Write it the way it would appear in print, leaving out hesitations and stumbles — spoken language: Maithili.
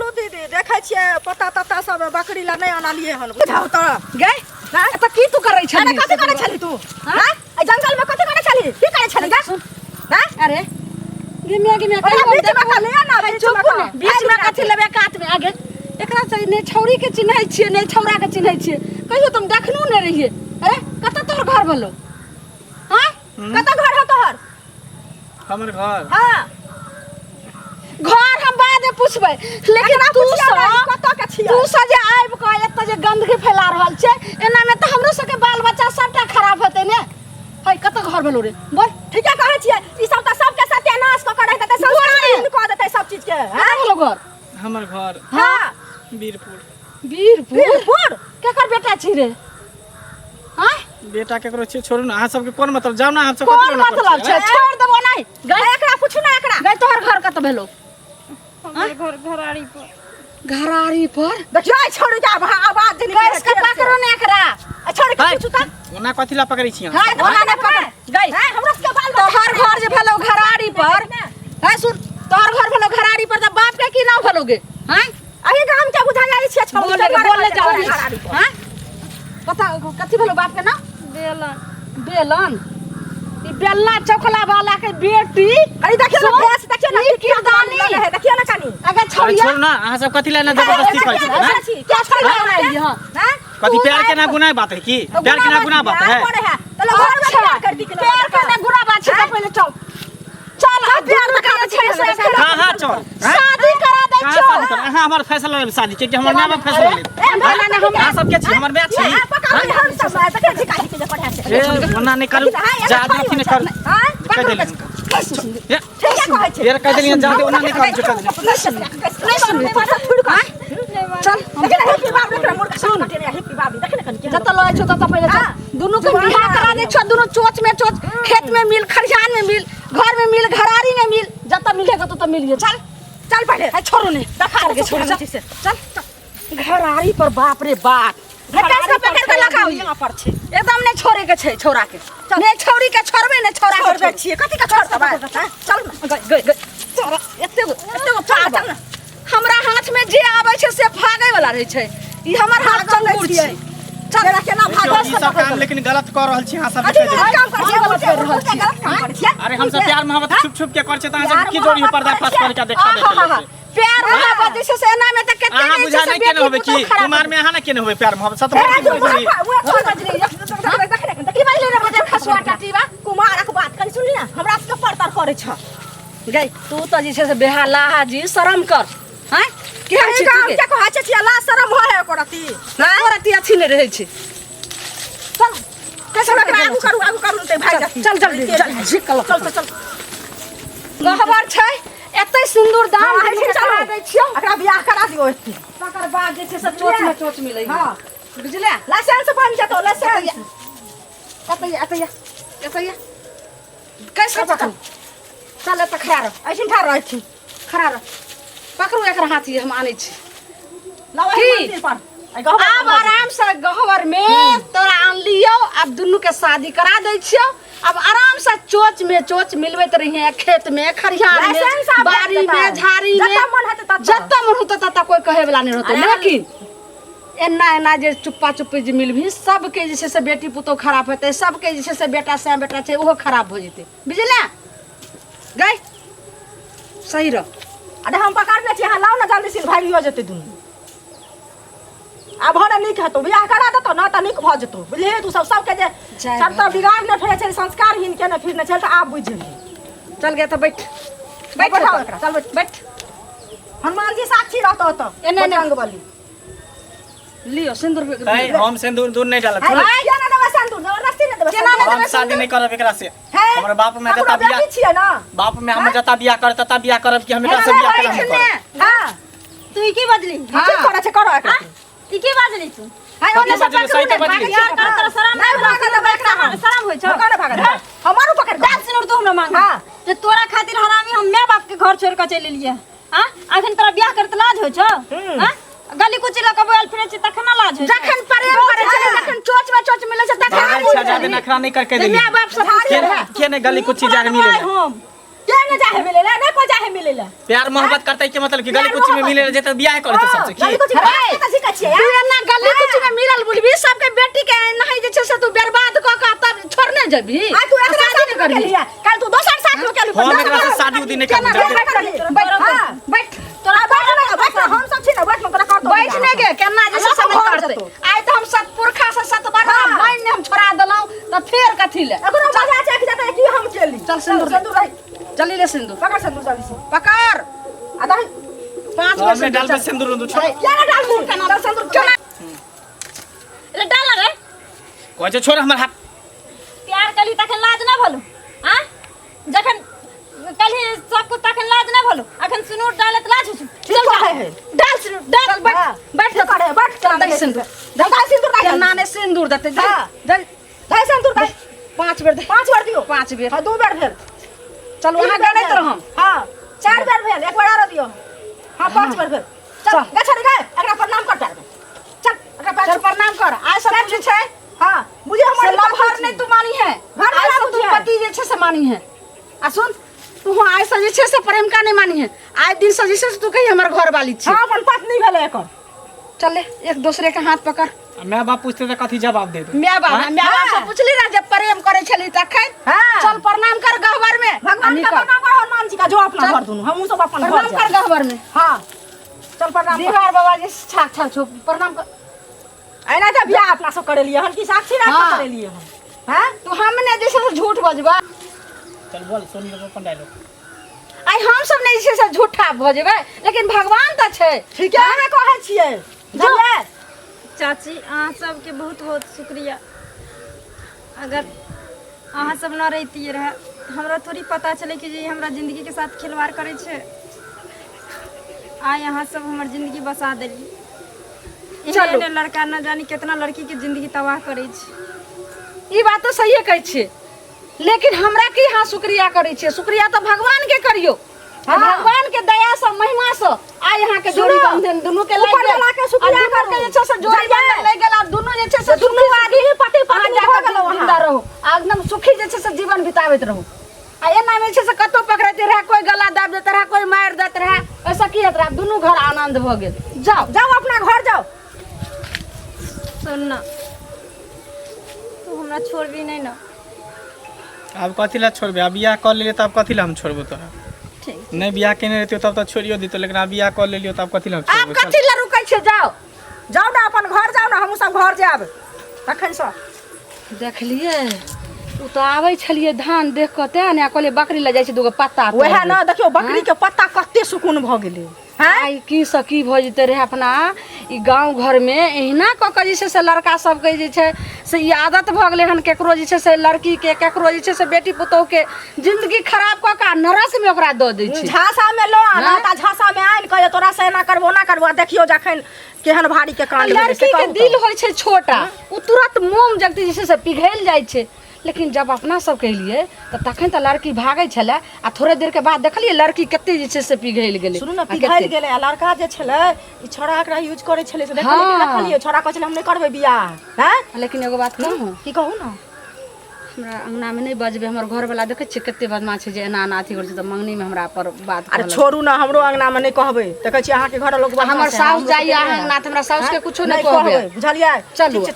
चलू दीदी, देखै छियै पत्ता तत्ता सब बकरी ला नहि अनलियै हन। बुझाउ तऽ गै, एतऽ की तू करै अरे छली? कथी करै छली तू? हैं, एहि जंगल में कथी करै छली? की करै छली गे? हैं? अरे गे माय, गे माय। ओकरा कहियो बीच में देखो। का लिअ ना, बीच चुप में का। ने, बीच में कथी लेबै? कात में आगे एकरा से ने छौरी के चिन्है छियै, ने छौरा के चिन्है छियै। कहियो तुम देखनो ने रहियै। अरे, कतऽ तोहर घर भेलौ? हाँ? कतऽ घर हौ तोहर? हमर घर? हाँ। घर हम बाद में पूछबै, लेकिन एकरा तू पुछियौ ने, सब कतऽ के छियै? तू सब जे आबि कऽ एतऽ जे गंदगी फैला रहल छै, एना में तऽ हमरो सबके बाल बच्चा सबटा खराब हेतै ने। है, कतऽ घर भेलौ रे? बोल। ठीके कहै छियै, ई सब तऽ सबके सत्यानाश कऽ के रहि देतै, संस्कारहीन कऽ देतै सब चीज के। कतऽ भेलौ घर? हमर घर? हाँ। वीरपुर। वीरपुर? वीरपुर। केकर बेटा छी रे? हाँ? बेटा केकरो छियै, छोड़ू ने, अहाँ सबके कोन मतलब? जाउ ने, अहाँ सब कोन कथी लए मतलब करै छै? छियै? छोड़ देबो नहि। गै, एकरा पूछू ने एकरा। गै, तोहर घर कतऽ भेलौ? हमर घर घरारी पर। घरारी पर? देखियौ, एहि छौड़ी के आब आवाज जे निकलै कैस के पकड़ो ने एकरा। छोड़ के है। पूछू तऽ। ओना कथी लए पकड़ै छी अहाँ? हां, ओना नहि पकड़। गै, हैं, हमरा सबके बाल बच्चा तोहर घर जे भेलौ घरारी पर, है सुन, तोहर घर भेलौ घरारी पर तऽ बाप के की नाम भेलौ गे? हैं? अही गाम के बुझा जाइ छियै छौड़ी। बोले के बोले जाओ। घरारी पर। हैं, पता कथी भेलौ बाप के नाम? बेलन। बेलन। ई बेलना चौकला वाला के बेटी। अरे देखियौ ने, सुन, भेष देखियौ ने, ई की किरदानी। लगे है, देखियौ ने कनी। अगर अरे छौड़िया छोड़ू ना, अहाँ सब कथी लए ना जबरदस्ती करै छी? हैं? क्या छौड़िया बनाइली? हां। हैं? कथी प्यार के ना गुनाह बात है की? प्यार के ना गुनाह बात है? करे है तो लोग घर में अच्छा, प्यार करती कि प्यार के ना गुना बात छै, तऽ पहिले चल चल, आ प्यार के छै से हाँ हाँ, चल। हैं? शादी करा दै कहाँ छौ। शादी कर? अहाँ हमर फैसला लेब शादी के कि हमर माय बाप फैसला लेब? ए, ना ना, हम अहाँ सब के छी? हमर माय छी? हम सब देखै छी काली के जे पढ़ा छै। ए, ओना नहि करू, जादे अथी नहि करू। कहि देलियै हुनका। ए, ठीके कहै छै। फेर कहि देलियै, जादे ओना नहि करू, जे कहि देलियै। चल। जतऽ लऽ छौ ततऽ पहिले चल। दुनू के बियाह करा दै छौ। दुनू चोच में चोच, खेत में मिल, खलिहान में मिल, घर में मिल, घरारी में मिल, जतऽ मिलेगा ततऽ मिलिए। चल। चल पहिले। है, छोड़ो ने, देखा के छोड़, चल चल। चल घरारी पर, बाप रे बाप। कैस के पकड़ के लगाओ। यहाँ पर छै, एकदम नहीं छोड़े के छै छौड़ा के, नहीं छौड़ी के छोड़बे, नहीं छौड़ा के। छोड़बै छियै? कथी के छोड़बै? चल ने। गई गई गई, तोरा एते गो, एते गो पागल। हमरा हाथ में जे आबै छै से भागै वाला रहै छै। ई हमर हाथ भागल चंगुर छियै। छै। चल। तेरा केना भागल? ई सब काम लेकिन गलत कऽ रहल छी अहाँ सब। कथी कहि देबै। गलत काम करै छियै? गलत कर रहल छियै? गलत काम करै छियै? अरे, हम सब प्यार मोहब्बत छुप छुप के करै छियै तऽ अहाँ सब की जोड़ी पर्दाफाश करके देखा आहा, देते? प्यार मोहब्बत जे छै से एना में तऽ कते अहाँ जे बुझा छै से नहि केने बेटी होबै की पुतोह खराब। कुमार में अहाँ नहि केने होबै प्यार मोहब्बत? सत हे, की बजली? की बजली रे? बजल खसुआ टटीबा। कुमारक बात कनी सुनली ने, हमरा सबके पर तर करै छ। गई, तू तऽ जे छै से बेहाला जी, शरम कर। हैं, केहन छी तू गाम गे? के कहै छै अल्लाह शरम होइ है एको रती? एको रत्ती अथी नहि रहै छै। चल, कैसे एकरा आगू करू, आगू करू ते भाग जाती। चल जल्दी, चल, झिक कऽ लऽ। चल चल चल। गहबर छै एतै, सिन्दूर दान हाँ, दुनू के चलू। करा दै छियौ। एकरा बियाह करा दियौ एते। तकर बाद जे छै से चोच में चोच मिलै। हाँ। बुझले? लाइसेंस बन जेतौ, लाइसेंस। एतै, एतै, एतै, कैसे पकड़ू? चल, एतऽ खड़ा रह। ऐसिन ठाढ़ रहै छी। खड़ा रह, पकड़ू एकर हाथ, ये हम आनै छी। लाओ की? मंदिर पर एहि गहबर आब आराम से गहबर में तोरा आनलियौ, आब दुनू के शादी करा दै छियौ। आब आराम से चोच में चोच मिलबैत रहिहे, खेत में, खरिहान में, लाइसेंस आब भेट बाड़ी में, जेतै। झाड़ी में। जतऽ मन हेतै ततऽ। जतऽ मन होतै ततऽ, कोई कहे वाला नहीं रहतै। अरे। लेकिन एना एना जे चुप्पा चुप्पी जे मिलबही, सबके जे छै से बेटी पुतोह खराब हेतै, सबके जे छै से बेटा सैं बेटा छै ओहो खराब भऽ जेतै। बुझले गै? सही रह। अरे, हम पकड़ने छी, अहाँ लाउ ने जल्दी से, भागियो जेतै दुनू। आब भने नीक हेतौ, बियाह करा देतौ ने तऽ नीक भऽ जेतौ। बुझलिही? तू सब सबके जे जय सब तऽ बिगाड़ने फिरै छै, संस्कारहीन केने फिरने छै, तऽ आब बुझि जेबही। चल गया तऽ बैठ, बैठ। बैठाओ एकरा, चल बैठ। बैठ। हनुमान जी साक्षी रहतौ ओतऽ। एने, एने। बजरंग बली। लियो सिंदूर। ऐ, हम सिन्दूर दूर नहि डालब। है, किया ना देबै सिन्दूर? जबरदस्ती नहि देबै केना सिन्दूर। हम शादी नहि करब एकरा से। है? हमर बाप में ककरो जता बियाह बेटी छियै ना? बाप में हमर जता बियाह कर तता बियाह करब कि हम एकरा से बियाह करब? हम करब। हाँ। तू ई की बजली? की करै छै, करो एकरा। ई की बजली तू? है ओने कथी से बजली? सही तऽ बजली। बियाह कर तोरा शरम नहि नहि भागऽ देबै एकरा हम। शरम होइ छौ? भगा ने, भागऽ देबै। हमारो पकड़ दाल सिनूर तू हमरा मांग हाँ। जे तोरा खातिर हरामी हम my बाप के घर छोड़ के चलि एलियै। आ अखन तोरा बियाह करत लाज होइ छौ? आ गली कुची लऽ के बोआल फिरै छी तखन लाज होइ छौ? जखन प्रेम करै छै, तखन चोच में चोच मिलै छै, तखन भागल छै, जादे नखरा नहि करके देली। माय बाप सब के के नहि गली कुची जाके मिले? हम के ने जाहे मिले ले, नहि कोइ जाहे मिले ले। प्यार मोहब्बत करतै के मतलब कि गली कुची में मिले जेतै बियाह करतै सबसे गली की कुची में कतऽ सीखै छियै तू एना गली कुची में मिलल बुलबी सबके बेटी के एनाही जे छै से तू बर्बाद कऽ कऽ तब छोड़ने जेबही आ तू एकरा शादी साथ नहि में करबही केलियै, काल्हि तू दोसर साथ में केली। हम एकरा से शादी उदी नहि करबै। केना बैठ, हाँ। बैठ तोरा बैठ ना, बैठ ना, हम सब छी ना, बैठ ना, तोरा करतौ बैठ ने गे केना जे छै से नहि घर करतै जेतौ। आइ तऽ हम सतपुरखा से सतबरना हाँ। मानि ने हम छोड़ा देलहुँ तऽ फेर कथी ले एकरो मजा चख जेतै की हम केली। चल सिन्दूर ले। सिन्दूर रही। चली ले सिन्दूर पकड़ सिन्दूर जल्दी से। पकड़ आ दही। 5 बेर हम सिन्दूर डालबै चल। सिन्दूर उन्दूर छोड़ किया ना डालबू? चल सिन्दूर केना रे डाल रे कहै छै छोड़ हमर हाथ प्यार कली तखन लाज ना भलो आ जखन कलही सब कुछ तखन लाज ना भलो अखन सिनूर डालत लाज होइ छै। ठीक चल कहै है। डाल सिन्दूर डाल चल बैठ हाँ। बैठ ठीक करे, बैठ। चल दही सिन्दूर दही सिन्दूर दही। केना ने सिन्दूर देतै दही हाँ। दही दही सिन्दूर दही। 5 बेर दही 5 बेर दियौ। 5 बेर। हाँ, 2 बेर भेल। चलू तीन अहाँ बेर गनैत भेल। रहम हाँ, 4 बेर भेल, एक बेर आरो दियौ। हाँ, 5 बेर भेल। चल, चल। गे छोड़ी गे, एकरा प्रणाम कर पैर में। चल, एकरा पैर चल छू। प्रणाम कर आइ सब पैर जे छू। छै हाँ, बुझे से हमर लवहर नहि तू मानी है घर वाला आइ से तू बुझे। पति जे छै से मानी है आ सुन तू आइ से जे छै से प्रेमिका नहि मानी है आइ दिन से जे छै से तू कही हमर घर वाली छी हाँ, अपन पत्नी भेलै एकर। चल ले एक दूसरे के हाथ पकड़ आ my बाप पूछते तऽ कथी जवाब देबै my बाप my बाप से पुछली ना जब प्रेम करे छली तखन हाँ। चल प्रणाम कर गहबर में भगवान का निकल। प्रणाम कर हनुमान जी का जो अपना चल। घर दुनू हमहूँ सब अपन घर प्रणाम कर जायब। गहबर में हाँ चल प्रणाम कर। दीवार बाबा जी छाक छाक छो प्रणाम कर एना तऽ बियाह अपना सब करेलियै हन कि साक्षी राख हाँ। करेलियै हन हैं तो हमने जे छै से झूठ बजबा चल बोल सुन लेबो अपन डायलॉग आइ हम सब नहि जे छै से झूठा भऽ जेबै लेकिन भगवान तऽ छै ठीके अहाँ कहै छियै बुझलियै चाची अहाँ सबके बहुत बहुत शुक्रिया अगर अहाँ सब न रहितियै रहए हमरा थोड़ी पता चलै कि जे ई हमरा जिंदगीके साथ खिलवाड़ करै छै आइ अहाँ सब हमर जिंदगी बसा देली चलू। एहन लड़का न जानी कितना लड़की के जिंदगी तबाह करै छै ई बात तऽ सहिए कहै छियै लेकिन हमरा की अहाँ शुक्रिया करै छियै शुक्रिया तऽ भगवान के करियौ आ भगवान के दया से महिमा से आइ अहाँ के जोड़ी सुनो, बंधन दुनू के लागि ऊपर गेल वाला के शुक्रिया आ दुनू के करू। जे छै से जोड़ी जाइए। बंधन लागि गेल आ दुनू जे छै से दुनू आदमी पति अहाँ पत्नी जाकऽ भऽ गेलहुँ अहाँ। जिंदा रहू आ एकदम सुखी जे छै से जीवन बिताबैत रहू आ एना मे छै से कतौ पकड़ैत रहए कोई गला दाबि दैत रहए कोई मारि दैत रहए ओहिसँ की होइत रहए आब दुनू घर आनन्द भऽ गेल जाउ जाउ अपना घर जाउ सुन ना तू हमरा छोड़बी नहीं ना आब कथी लए छोड़बै आब बियाह कऽ लेलियै तऽ आब कथी लए हम छोड़बो तोरा ठीक नहि बियाह केने रहितियौ तब तऽ छोड़ियो दितौ लेकिन आब बियाह कऽ लेलियौ तऽ आब कथी लए हम आब छोड़बो चल। कथी लए रुकै छियै जाउ जाउ ने अपन घर जाउ ने हमहूँ सब घर जायब तखन से देखलियै ओ तऽ आबै छलियै धान देख कऽ तेँ ने कहलियै बकरी लए जाइ छै दूगो पत्ता तोड़ि वएह लेबै। ने देखियौ बकरी के पत्ता कते सुकून भऽ गेलै हैं आइ की से की भऽ जेतै रहै अपना ई गाँव घरमे एहिना कऽ कऽ जे छै से लड़का सबके जे छै से ई आदत भऽ गेलै हन केकरो जे छै से लड़कीके केकरो जे छै से बेटी पुतोहुके जिन्दगी खराब कऽ कऽ आ नरकमे ओकरा दऽ दै छै झांसा में लो आना ता झांसा में आनि कऽ जे तोरा से एना करबो ओना करबो आ देखियौ जखन केहन भारी के कांड भेलै से लड़की के कहू तऽ। दिल होइ छै छोटा ओ तुरंत मोम जगती जे छै से पिघलि जाइ छै लेकिन जब अपना सबके एलियै तऽ तखन तऽ लड़की भागै छलै आ थोड़े देरके बाद देखलियै लड़की कते जे छै से पिघलि गेलै सुनू ने आ पिघलि कते गेलै आ लड़का जे छलै ई छौड़ा एकरा यूज करै छलै से देखलियै कि हाँ। देखलियै छौड़ा कहै छलै हम नहि करबै बियाह हैं लेकिन एगो बात कहूँ की कहू ने हमरा अंगनामे नहि बजबै हमर घरवला देखै छियै कते बदमाश छै जे एना एना अथी करै छै तऽ मंगनीमे हमरा पर बात अरे कहलक। छोड़ू ने हमरो अंगनामे नहि कहबै देखै छियै अहाँके घर लोक हमर बदमाश है, साउस हमरो जाइए सबके अहाँ नहि है। अंगना तऽ हमरा साउसके कुछो नहि नहि कहबै कहबै बुझलियै चलू। ठीक छै,